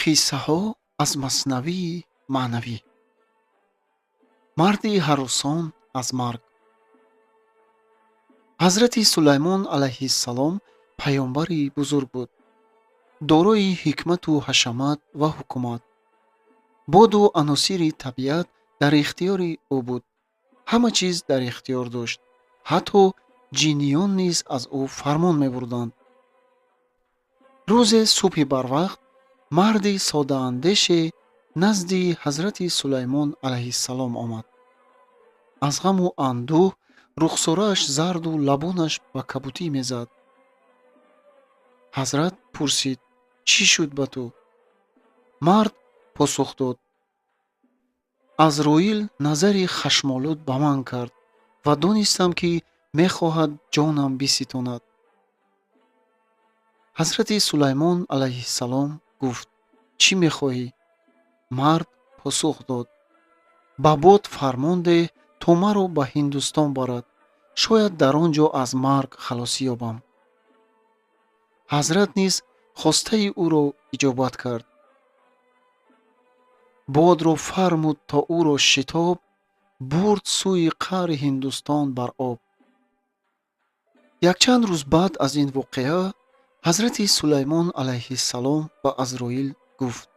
Қиссаҳо аз Маснавии маънавӣ. Марди ҳаросон аз марг. Ҳазрати Сулаймон алайҳиссалом паёмбари бузург буд, дорои ҳикмату ҳашамат ва ҳукумат. Боду аносири табиат дар ихтиёри ӯ буд. Ҳама чиз дар ихтиёр дошт. Ҳатто ҷиниён низ аз ӯ фармон мебурданд. Рӯзе субҳи барвақт марди содаандеше назди ҳазрати Сулаймон алайҳиссалом омад. Аз ғаму андӯҳ рухсорааш зарду лабонаш ба кабутӣ мезад. Ҳазрат пурсид: «Чӣ шуд ба ту?» Мард посух дод: «Азроил назари хашмолуд ба ман кард ва донистам, ки мехоҳад ҷонам биситонад». Ҳазрати Сулаймон алайҳиссалом гуфт: «Чӣ мехоҳӣ?» Мард посух дод: «Ба бод фармон деҳ, то маро ба Ҳиндустон барад, шояд дар он ҷо аз марг халосӣ ёбам». Ҳазрат низ хостаи ӯро иҷобат кард. Бодро фармуд, то ӯро шитоб бурд сӯи қаъри Ҳиндустон бар об. Якчанд рӯз баъд аз ин воқеа ҳазрати Сулаймон алайҳиссалом ба Азроил гуфт: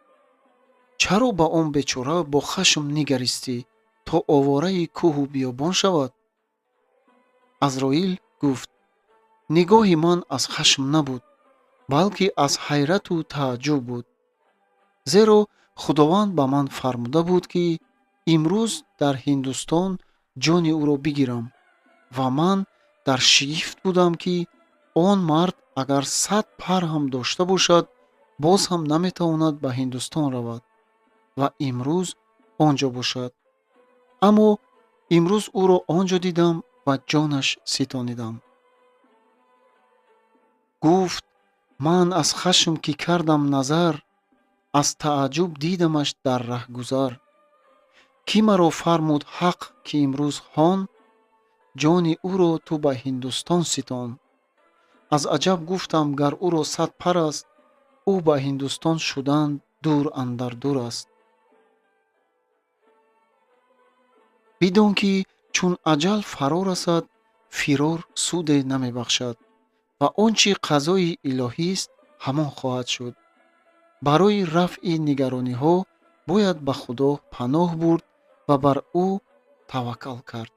«Чаро ба он бечора бо хашм нигаристӣ, то овораи кӯҳу биёбон шавад?» Азроил гуфт: «Нигоҳи ман аз хашм набуд, балки аз ҳайрату тааҷҷуб буд, зеро Худованд ба ман фармуда буд, ки имрӯз дар Ҳиндустон ҷони ӯро бигирам, ва ман дар шигифт будам, ки он мард агар 100 пар ҳам дошта бошад, боз ҳам наметавонад ба Ҳиндустон равад ва имрӯз он ҷо бошад. Аммо имрӯз ӯро он ҷо дидам ва ҷонаш ситонидам». Гуфт: «Ман аз хашм ки кардам назар, аз тааҷҷуб дидамаш дар раҳгузар. Кӣ маро фармуд Ҳақ, ки имрӯз ҳон ҷони ӯро ту ба Ҳиндустон ситон. Аз аҷаб гуфтам, гар ӯро 100 пар аст, ӯ ба Ҳиндустон шудан дур андар дур аст». Бидон, ки чун аҷал фаро расад, фирор суде намебахшад ва он чӣ қазои илоҳист, ҳамон хоҳад шуд. Барои рафъи нигарониҳо бояд ба Худо паноҳ бурд ва бар ӯ таваккал кард.